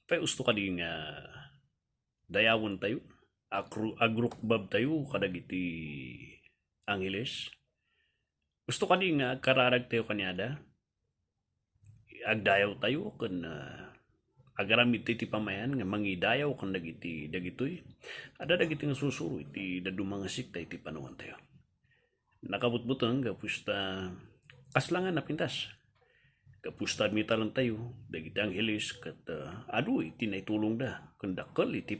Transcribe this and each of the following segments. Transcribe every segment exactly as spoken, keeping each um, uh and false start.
Pay usto kadi nga dayawentayo, agru-, agrukbabtayo kadagiti angheles? Usto kadi nga agkararagtayo kaniada? Agdayawtayo ken, ah, agaramidtayo iti pamayan nga mangidayaw ken dagiti, dagitoy. Adda dagiti nga sursuro iti dadduma nga sekta iti panawantayo. Nakabutbuteng gapu ta kasla nga napintas. Gapu ta admitarentayo dagiti angheles ket, ah, adu iti naitulongda ken dakkel iti,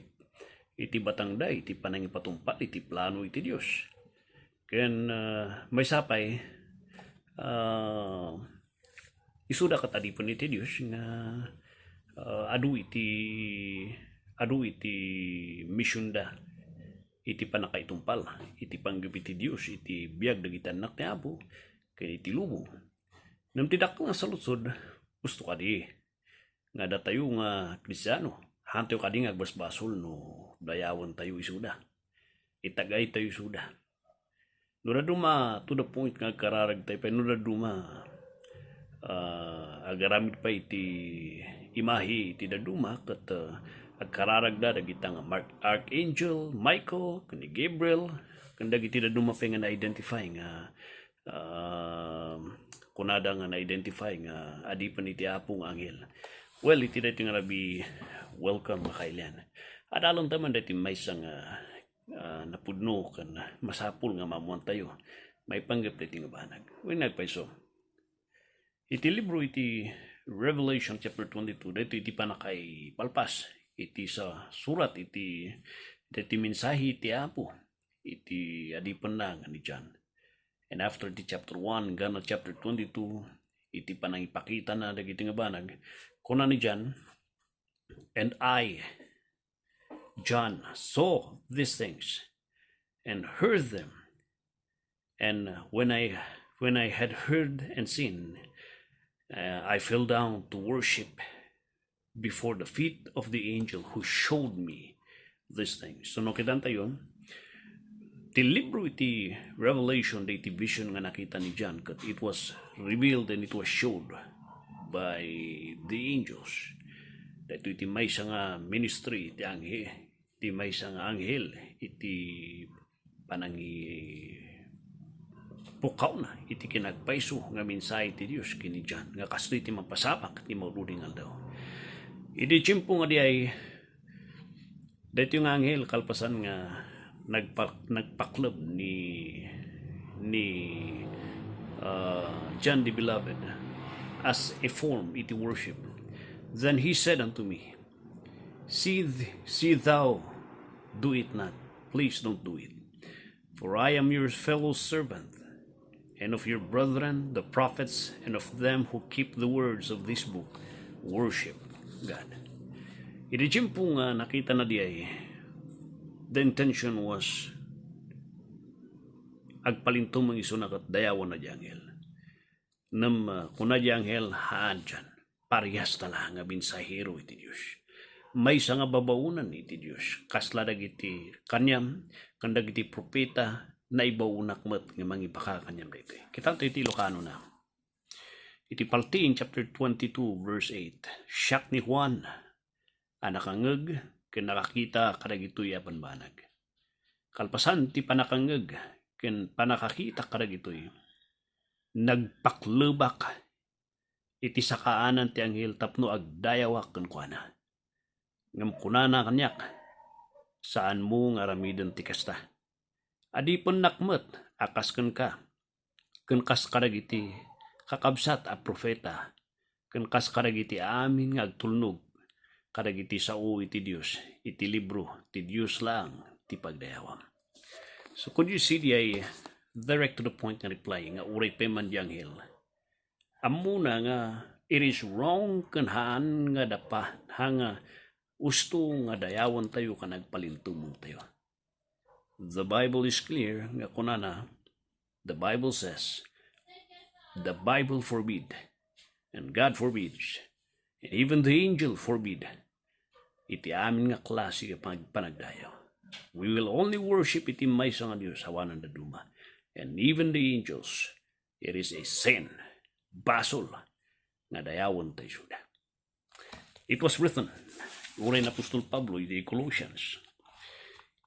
iti batangda iti panangipatungpal iti plano iti Dios. Ken, ah, maysa pay, ah, isuda ket adipen iti Dios nga, ah, adu iti, adu iti misionda iti pannakaitungpal iti panggep iti Dios iti biag dagiti annak ti Apo ken iti lubong. Ngem ti dakkel nga saludsod, usto kadi nga datayo nga Kristiano, haantayo kadi nga agbasbasol no dayawentayo isuda, itagaytayo isuda? No dadduma, to the point nga agkararagtayo pay, no dadduma, ah, agaramid pay iti imahe iti dadduma, ket, ah, agkararagda dagita nga Mark-, Archangel Michael, ken ni Gabriel, ken dagiti dadduma pay nga na-identify nga, ah, kunada nga na-identify nga adipen iti Apo nga anghel. Well, iti daytoy nga rabii, welcome, makailian. Adalanta man daytoy maysa nga, ah, napudno ken masapul nga maammoantayo maipanggep daytoy nga banag. Wen nagpayso. Iti libro iti Revelation chapter twenty-two, daytoy iti pannakaipalpas iti sa-, surat iti, iti mensahe ti Apo iti adipenna nga ni John. And after ti chapter one, hanggang chapter twenty-two, iti panangipakitana dagiti nga banag, kuna ni John, "And I, John, saw these things and heard them. And when I, when I had heard and seen, uh, I fell down to worship before the feet of the angel who showed me these things." So, nakitaentayo, ti libro iti Revelation, daytoy vision nga nakita ni John, ket it was revealed and it was showed by the angels. Daytoy ti maysa nga ministry ti anghe-, ti maysa nga anghel iti panangipukkawna iti kinagpayso nga mensahe ti Dios ken ni John, nga kastoy ti mapasamak iti maududi nga aldaw. Idi tiempo nga diay, daytoy nga anghel kalpasan nga nagpa-, nagpakleb ni, ni, uh, John the Beloved as a form iti worship. Then he said unto me, "See th-, see thou do it not. Please don't do it. For I am your fellow servant, and of your brethren, the prophets, and of them who keep the words of this book, worship God." Iti tiempo nga nakita na diay, the intention was agpalintumeng isuna ket dayawan na di angel. Ngem, ah, kuna di angel, "Haan, John. Parehas ta la nga mensahero iti Dios. Maysa nga babaonen iti Dios. Kasla dagiti kaniam, ken dagiti profeta, naibaonak met nga mangibaka kaniam daytoy." Kitaentoy iti Ilocano na. Iti Paltiing chapter twenty-two, verse eight, "Siak ni Juan a nakangngeg ken nakakita kadagitoy a bambanag." Kalpasan ti pannakangngeg ken pannakakita kadagitoy, nagpaklebak iti sakaanan ti anghel tapno agdayawak kenkuana. Ngem kunana kaniak, "Saanmo nga aramiden ti kasta. Adipennak met a kas kenka, ken kas kadagiti kakabsat a profeta, ken kas kadagiti amin nga agtulnog kadagiti sao iti Dios iti libro ti Dios laeng ti pagdayawam." So, could you see the, uh, direct to the point nga reply nga uray pay man di anghel, ammona nga it is wrong ken haan nga dapa, haan nga usto nga dayawentayo ken agpalintumengtayo. The Bible is clear nga kunana, the Bible says, the Bible forbid, and God forbids, and even the angel forbid iti amin nga klase nga pag-, panagdayaw. We will only worship iti maysa nga Dios, awanan dadduma. And even the angels, it is a sin, basol, nga dayawentayo isuda. It was written, Uray ni apostol Pablo iti Colossians.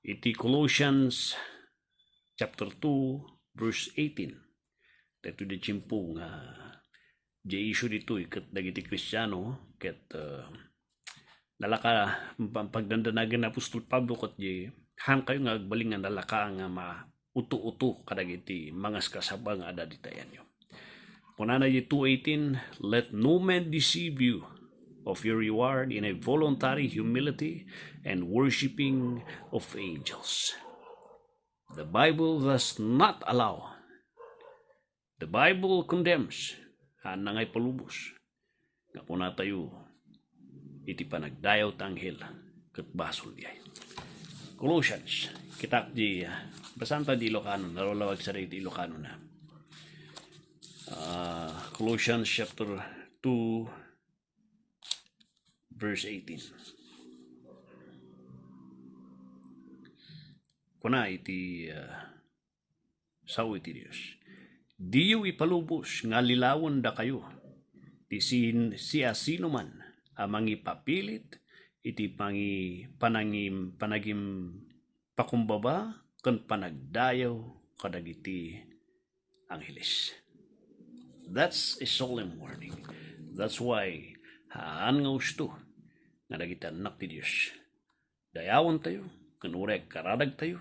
Iti Colossians chapter two, verse eighteen. Daytoy ti tiempo nga diay issue ditoy ket dagiti Kristiano ket, uh, nalaka, pagdandanagan ni apostol Pablo ket diay, haankayo nga agbalin nga nalaka nga ma-, uto-uto kadagiti mangaskasaba nga adda ditayanyo. Kunana iti two eighteen, "Let no man deceive you of your reward in a voluntary humility and worshiping of angels." The Bible does not allow, the Bible condemns, haanna nga ipalubos nga kunatayo iti panagdayaw ti anghel ket basol diay. Colossians, kitak di, ah, basaanta di Ilocano, nalawlawag sa iti Ilocano na. Ah, Colossians chapter two, verse eighteen. Kuna iti, ah, sao iti Dios. Diyo ipalubos nga lilawen dakayo ti sin-, siasinoman a mangipapilit iti pangi-, panangim-, panagim-, pakumbaba ken panagdayaw kadagiti angheles. That's a solemn warning. That's why haan nga usto nga dagiti annak ti Dios, dayawentayo ken uray agkaradagtayo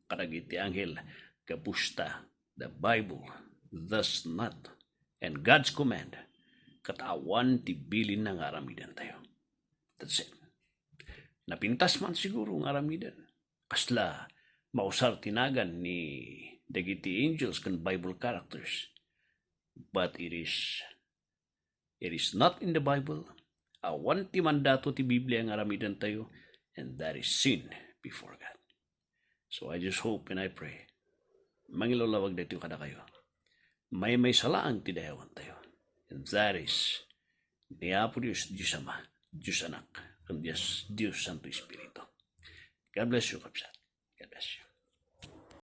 kadagiti anghel gapu ta the Bible does not, and God's command, ket awan ti bilinna nga aramidentayo. That's it. Napintas man siguro nga aramiden. Kasla mausar ti nagan ni dagiti angels ken Bible characters. But it is, it is not in the Bible. Awan ti mandato ti Biblia nga aramidentayo, and that is sin before God. So I just hope and I pray, mangilawlawag daytoy kadakayo. Maymaysa laeng ti dayawentayo. And that is ni Apo Dios, Dios Ama, Dios Anak, ken Dios, Dios Santo Espiritu. God bless you, kabsat.